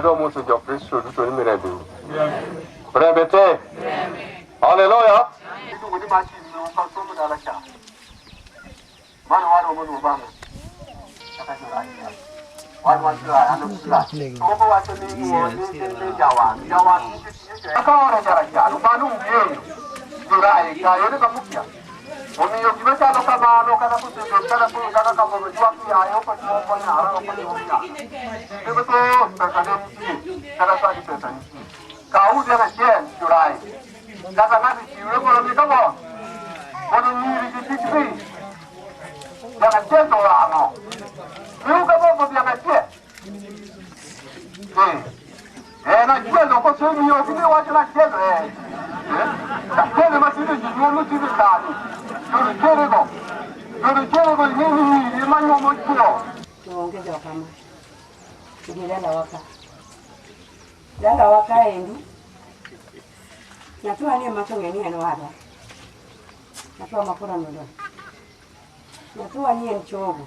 Adwa moso Jokristo duto ni mirembe uru. Mirembe te. Haleluya. Iluongo ni Martin ne dala cha. Mano waromo luwo bang'e. Kaka jo-Raia. Wan wan jo-Raia, Moko wacho ni ni jawar. Jawar nikech ka oro jarachar, mano ung'eyo. Jo-Raia ka ere kamukia. Omiyo gima chalo kamano kata kosebet kata koro kata kamoro ywak ni aye ok ochuo konyara ok ochuo nyara. Kinde mathoth pesa ne nitie kata sani pesa nitie. Kaw dhiang' achiel jo-Raia. Kata ng'ato chiwre mondo mi come on. Mondo nyiri gi kik dhi. Dhiang' achiel to oramo. Miu ka mogo dhiang' achiel. Eh. En achiel to kosemiyo ok idhi wacho ni achiel to en. Eh. Achiel ema tinde ji nyuolo tinde sani. Jorocherego. Jorocherego ing'e ni nyiri ema nyuomo chuo. To onge jokama. Gi dalawa ka. Dalawa kaendi, nyathiwa ni ema to ng'e ni en wadwa. Nyathiwa ma koro nindo. Nyathiwa ni en chogo.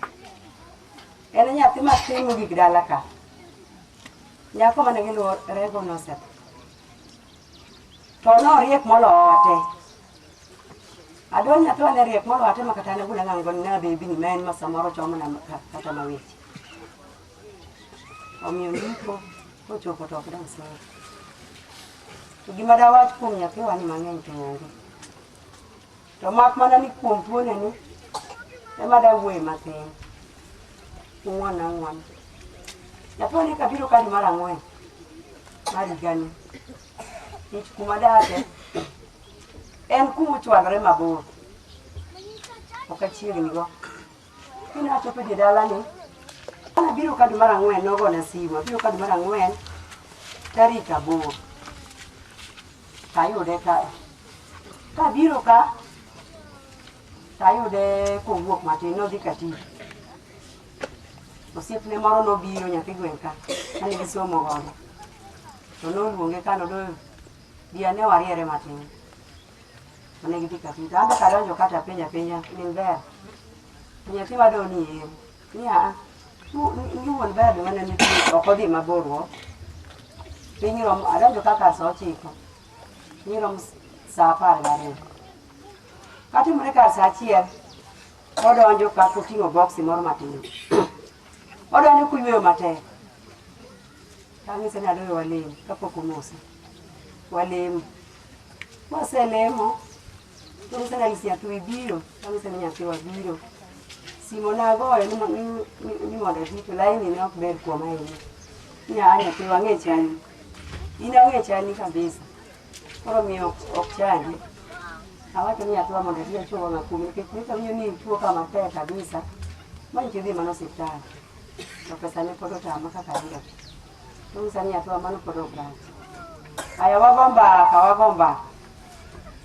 En nyathi matin mogik dala ka. Nyako mane giluwo rego nosetho. To noriek moloyowa te. Adwa nyathiwa ne riek moloyowa te ma kata an awuon ang'ango ni nabebi ni ma en ma samoro chomona kata ma weche. Omiyo ndiko kochopo to ok dang' somo. To gima dawach kuom nyathiwa ni mang'eny to onge. To mak mana ni kuom tuone ni ema dawuoye matin. Ung'won ang'won. Nyathiwa ni kabiro kadi mar ang'wen mar higani. Nikech kuma dake en kuma ochwalore mabor. Ok achiegni go. Kane achopo e dalani, abiro ka dwe mar ang'wen nogona simu, abiro ka dwe mar ang'wen tarik 8 tayude ka. Kabiro ka tayude kowuok matin nodhi ka tich. Osiepne moro nobiro nyathi gweng' ka mane gisomo godo. To noluonge ka nodoyo bi ane wariere matin. To ne gidhi ka tich. To an be kadonjo ka to apenjo apenja min Vera. To nyathi wado ni ere? Ni aa, ni wuon Vera be mana nitie ok odhi mabor wo. Piny rom, adonjo ka kar sa 9. Piny rom sa 12. Katimore kar sa 1, odonjo ka koting'o boksi moro matin. Odonjo koyweyo matek. Tanyise ni adoyo walem kapok omose. Walemo. Kwaselemo, tonyisa ni Alice nyathi biro, tanyise ni nyathiwa biro. Simo nagoyo ni mondo adhi to laini ne ok ber kuoma ahinya. Ni aa nyathiwa ang'e chali. In ang'e chali kabisa. Koro miyo ok chandi. Awacho ni nyathiwa mondo adhi achuo wang'a kuome nikech nyocha awinjo ni ituo ka matek kabisa. Ma nyocha idhi mana osiptal. To pesa ne pod otama kaka ayudo. Tonyisa ni nyathiwa mano pod ok rach. Aya wago mbaka, wago mbaka.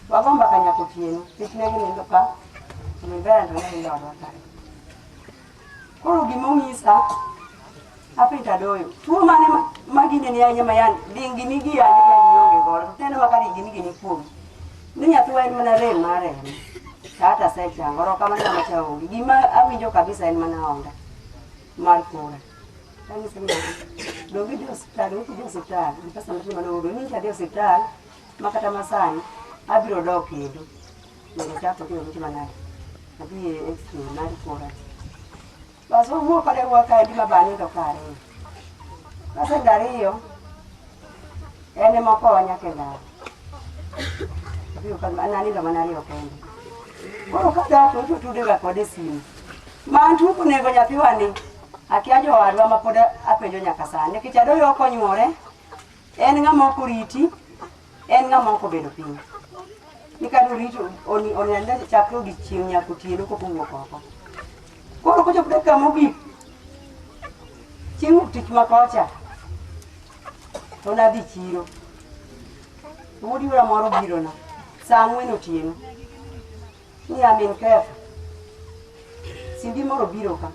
Wago mbaka nyaka otieno. Nikech ne ginindo ka, to min Vera to ne nindo odwa kae. Koro gima onyisa, apenjo adoyo, tuo mane ma gineni ahinya ma yani dinginigi yande yani ionge godo. To tineno ma ka dinginigi ni kuomi. Ni nyathiwa en mana rem mar remo. Kata asechango, oro kamano ng'ama cha onge. Gima awinjo kabisa en mana honda mar kora. Anyise ni donge idhi osiptal, ok idhi osiptal, gi pesa matin mane oyudo. Ni adhi osiptal ma kata masani abiro dok kendo mondo achak otim weche manade. Adhi e x-ray mar kora. Bas wawuok kode wuok kaendi ma ba anindo ka ariyo. Kasenindo ariyo, en ema okowa nyaka e ndara. Abiro ka an anindo mana ariyo kende. Koro kadok to otudega kode e simu. Man tuo onego nyathiwa ni akia jowadwa ma pod apenjo nyaka sani nikech adoyo ok onyuore en ng'ama ok oriti en ng'ama ok obedo piny ni kane orito onende chakre odiechieng' nyaka otieno kok owuok oko koro kochopo dakika mogik chieng' wuok tich ma kocha to nadhi chiro wuod yura moro obirona saa 4 otieno ni amin Kefa simbi moro biro ka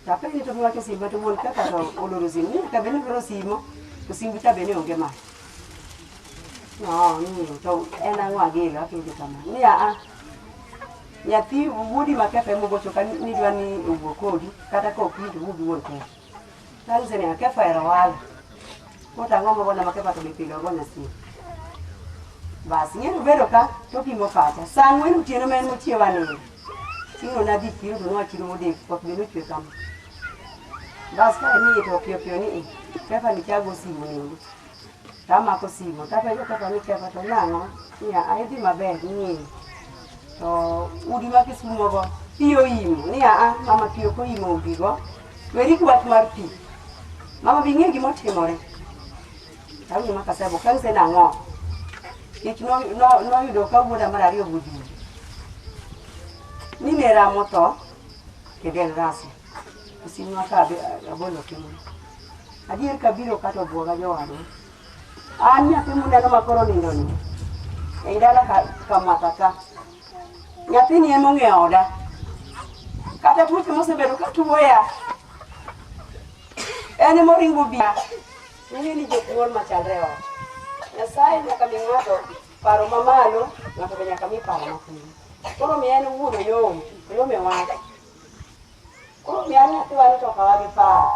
tapenje to giwacho simba to wuon Kefa to oloro simu ni nyaka bed ni oloro simo to simbu cha bende onge mach no ni to en ang'o agelo apenje kama ni aa nyathi wuodi ma Kefa ema ogocho ka ni dwa ni owuo kodi kata ka ok winj owuo gi wuon Kefa. Tanyise ni Kefa ero walo. Koro ang'o mogona ma Kefa to be pile ogona simu. Bas ing'e bedo ka to pimo pacha. Saa ang'wen otieno ma en mochiewa nindo. Chieng'no nadhi chiro to nwachiro modek koth be nochwe kama. Bas ka emiye to piyo piyo ni Kefa ni chago simu nindo. Tamako simu tapenjo Kefa ni Kefa to nang'o? Niya idhi maber ni to udi ma Kisumo go pi oimo ni aa mama pi ok oimo udigo weri gi wach mar pi mama bi ing'e gimotimore tawinjo ma kasebo kanyise nang'o nikech noyudo ka wuoda mar ariyo bodhur ni nera motho kendo en Rasia osimwa ka abolo timo adier kabiro kata obwoga jowadwa an nyathi muneno makoro nindo ni ei dala kamwatha ka nyathini ema ong'eyo oda kata tuoche mosebedo ka tuoya en ema oringo bi ing'e ni jok machalre e ot Nyasaye nyaka mi ng'ato paro mamalo ng'ato be nyaka mi paro mapiny koro miya en owuon oyom oyom e wach koro miya nyathiwa ni to okawa gi paro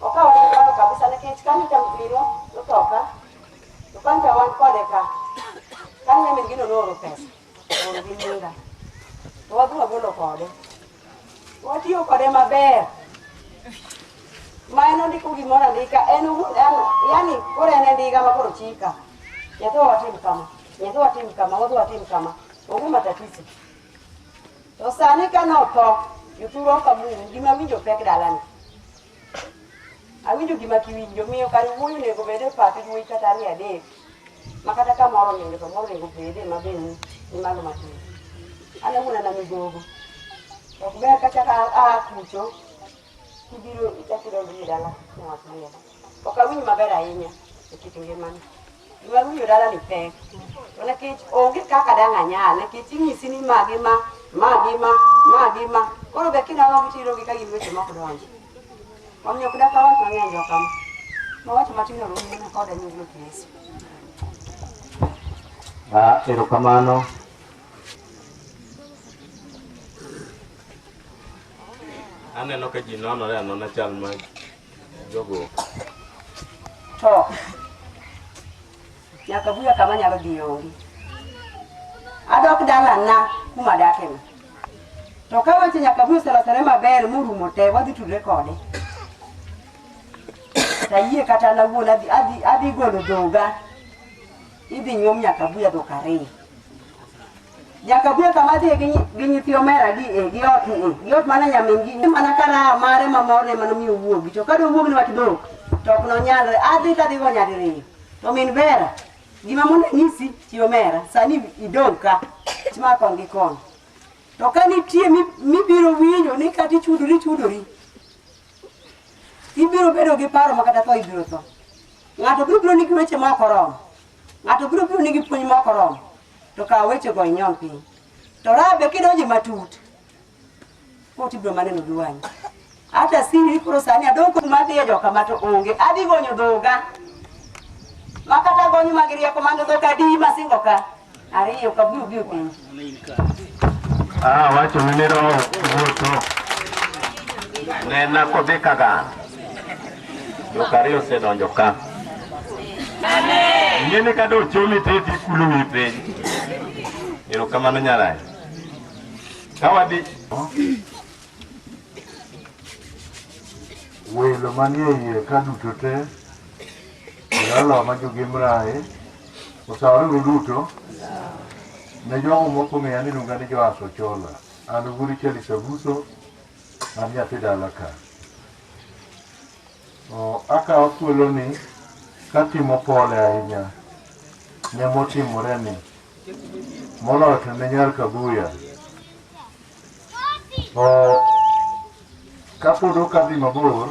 okawa gi paro kabisa nikech kanyo minwa notho ka to kanyo wan kode ka kanyo nyamin gino nooro pesa ooro gi nyinga to wadhi wagolo kode watiyo kode maber ma en ondiko gimoro andika en owuon yani koro en e ndiga ma koro chika nyathiwa watim kama nyathiwa watim kama wadhi watim kama onge matatizo to sani ka notho jothurwa ok amuom gima winjo pek dalani awinjo gima kiwinjo miyo kar wuoyo onego bed e papi wuoyi kata ariyo adek ma kata ka moro nindo to moro onego bede ma be ni malo matin an awuon an amigogo ok ber kachako aa kucho kibiro ichako idonjo e dala newach liel ok awinj maber ahinya e kit ngimani gima awinjo dala ni pek to nikech onge kaka dang' anyal nikech inyisi ni ma gi ma ma gi ma ma gi ma koro be kineno gi tiro gi ka gin weche mok donji omiyo ok dak awach mang'eny jokama mawacho matin oromo mana koda nying Ruoth Yesu. Ah, erokamano. Aneno ka ji nonore anona chal mag jogo. To nyaka buya kama nyalo dhi onge. Adok dalana kuma adakeno. To ka weche nyaka buya oselosore maber morumo te wadhi tudre kode. Tayie kata an awuon adhi golo dhoga idhi nyuom nyaka buya dhok ariyo. Nyaka buya kama adhiye gi nyithi omera gi e gi ot ni gi ot mana nyamin gi mana karaha mare ma morne mano miyo wuogi to ka dowuog ni wach dhok to ok nonyalre adhi tadhi go nyadiriyo to min Vera gima mondo anyisi chi omera sani idong' ka ma kon gi kon to ka nitie mibiro winjo ni kata ichudori chudori ibiro bedo gi paro ma kata tho ibiro tho ng'ato biro biro nigi weche ma ok oromo ng'ato biro biro nigi puonj ma ok oromo to kaw wechego inyon piny to rabe kidonje matut koro tibiro maneno gi wang'i hata siri koro sani adong' kuma adhiye jokama to onge adhi gonyo dhoga ma kata gonyo mag rieko mano dhok adi masingo ka ariyo kabiro biro piny. Ah, wacho ni roho wuotho. Nena kodhi kagan. Jok ariyo osedonjo ka. Ing'e ni ka dochomi te tikulo wi piny. Erokamano Nyarai. Ka wadhi Welo manie iye ka duto te, jodalawa ma jogimrae, osawore uru duto. Ne jogo mok ong'eya ni iluonga ni Joas Ochola. An wuod Charles Abuso, an nyathi dala ka. Akawo thuoloni katimo pole ahinya ne motimore ni. Moloyo to ne nyar Kabuya. Kapod ok adhi mabor,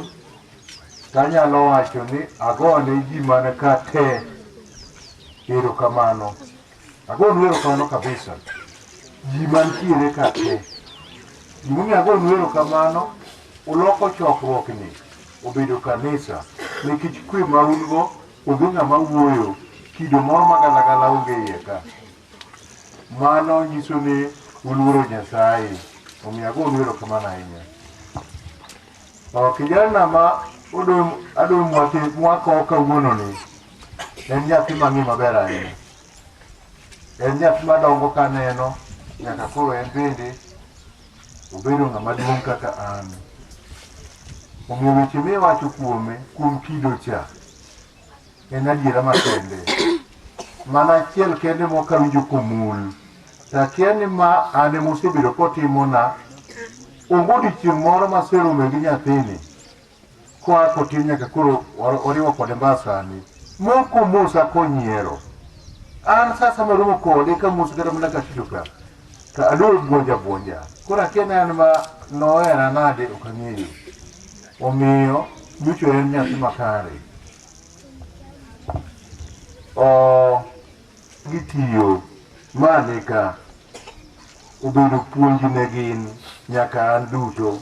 tanyalo wacho ni agone ji man ka te erokamano. Agonu erokamano kabisa. Ji mantiere ka te. Gimomiyo agonu erokamano, uloko chokruokni obedo kanisa nikech kwe ma un go onge ng'ama wuoyo, kido moro magalagala onge iye ka. Mano nyiso ni uluoro Nyasaye. Omiyo agonu erokamano ahinya. O kijana ma odong' adong' mwako kawuono ni en nyathi mang'i maber ahinya. En nyathi madongo kaneno nyaka koro en bende obedo ng'ama duong' kaka an. Omiyo weche miwacho kuome kuom kido cha en adiera makende. Mana achiel kende mok awinjo komul. To akia ni ma an ema osebedo kotimona. Onge odiochieng' moro maserome gi nyathini koa kotin nyaka koro oriwo kode mbaka sani. Mok omosa konyiero. An sa sama aromo kode kamoso kata mana katiyo ka to adwa buonjo abuonja. Koro akia ni an ma nohera nade ok ang'eyo. Omiyo nyocha en nyathi makare. O gitiyo ma nika obedo puonj ne gin nyaka an duto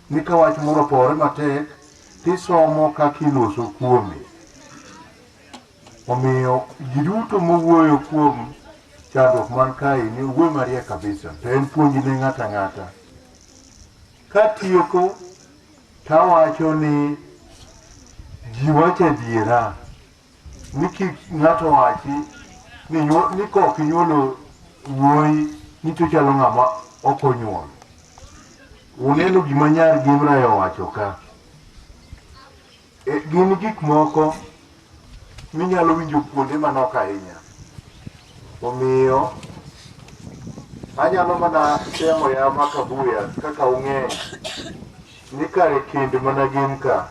ni ka wach moro opore matek tisomo kaka iloso kuome. Omiyo ji duto mowuoyo kuom chandruok man kae ni owuoyo mariek kabisa to en puonj ne ng'ato ang'ata. Katieko tawacho ni ji wacho adiera ni kik ng'ato wachi ni, ni kok inyuolo wuoyi ni to chalo ng'ama ok onyuol. Uneno gima nyar Gimrae owacho ka. E, gin gik moko minyalo winjo kuonde manok ahinya. Omiyo anyalo mana temo ya makabuya kaka ung'eyo ni kare kend mana gin ka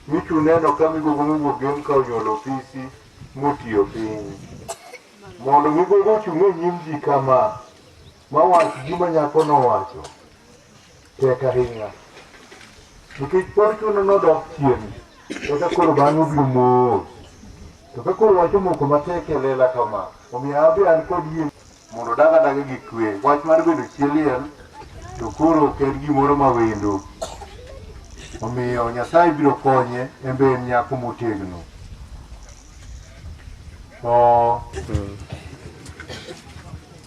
michu neno ka migogo mowuok gem ka onyuolo ofisi motiyo piny mondo migogo ochung' e nyim ji kama mawach gima nyako nowacho tek ahinya nikech pod chuno nodok chien eka koro bang'e obiro mos to ka koro wach omoko matek e lela kama omiyo an be an kod yie mondo odag adaga gi kwe wach mar bedo chi liel to koro ok en gimoro ma wendo omiyo Nyasaye biro konye en be en nyako motegno to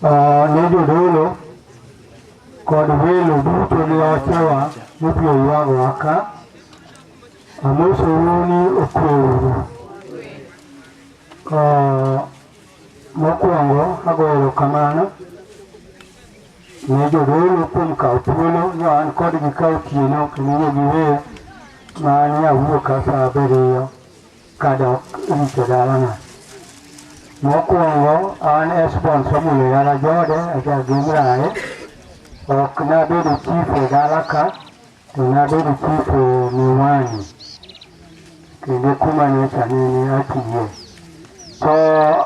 Ne jodolo kod welo duto ne ochewa mobiro ywagowa ka, amosou ni okweuru. Mokwongo agoyo erokamano ne jodolo kuom kawo thuolo ne an kodgi ka otieno kendo ne giwer ma ne awuok ka saa abiriyo kadok rito dalana. Mokwongo an Esbon Samuel Yala Jode aja Gimrae. Ok nabedo chief e dala ka to nabedo chief e Miwani kendo kuma nyocha nene atiye. To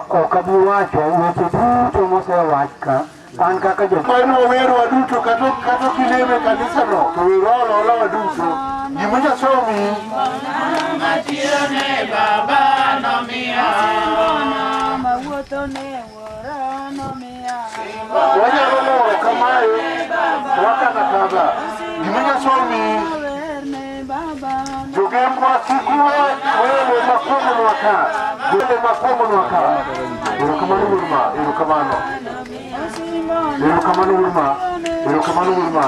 ok abi wacho weche duto mosewach ka an kaka ja Mano werwa duto kata kata kileme kanisano to werwa olola waduto gima Nyasaye omiyi wanyalo loro kamae wakadha kadha gima Nyasaye omiyi jogembwa kik uwe welo makuomonwa ka welo makuomonwa ka erokamano wuon ma erokamano erokamano wuon ma erokamano wuon ma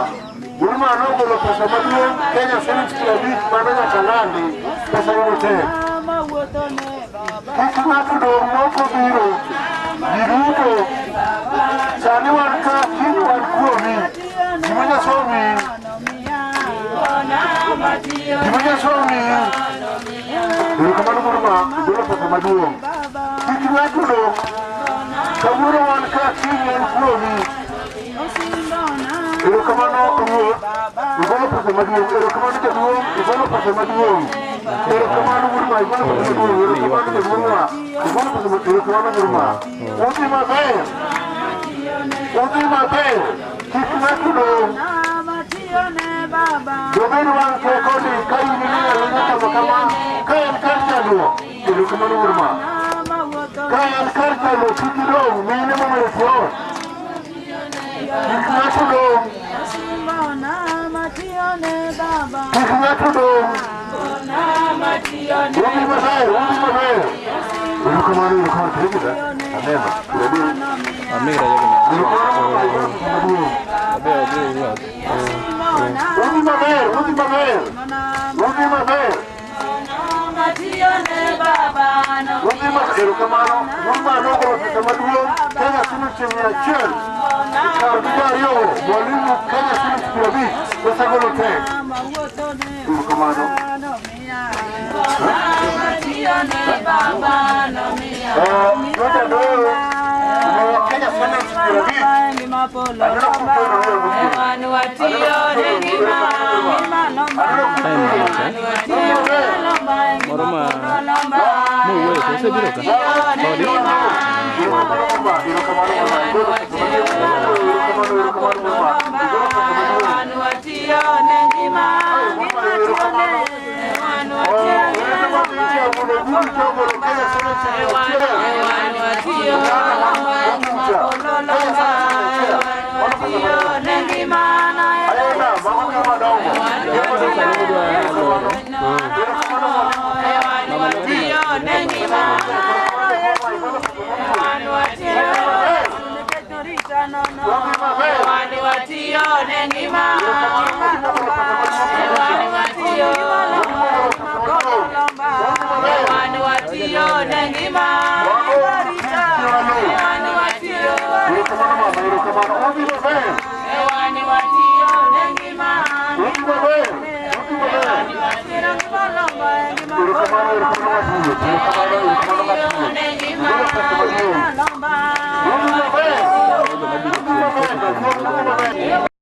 wuon ma nogolo pesa maduong' Kenya shillings 50 mano nyaka landi pesa yudo tek kik ng'ato dong' moko biro ji duto sani wan ka kiny wan kuomi gima Nyasaye omiyi gima Nyasaye omiyi erokamano wuon ma igolo pesa maduong' kik ng'ato dong' kawuono wan ka kiny wan kuomi erokamano ruoth igolo pesa maduong' erokamano jaduong' igolo pesa maduong' erokamano wuon ma igolo pesa maduong' erokamano jaduong' wa igolo pesa maduong' erokamano wuon ma udhi maber udhi maber kik ng'ato dong' jobed wang' teko ni ka in iling' aling'a kama kama ka en kar chandruok erokamano wuon ma ka en kar chandruok kik idong' mine momedo fuon kik ng'ato dong' kik ng'ato dong' udhi maber udhi maber erokamano erokamano karibu aneno Amigra yo erokamano maduong' Abe, abe, abe. Udhi maber, udhi maber. Udhi maber. Udhi maber, erokamano. Wuod nogolo pesa maduong', Kenya siling 100. Kar gi jariyo, mwalimu Kenya siling 50, pesa golo tek. Erokamano. Yote doyo, Kenya siling 50. Aneno kutono hiyo Moro ma mowuoyo to osebiro ka. Sodi.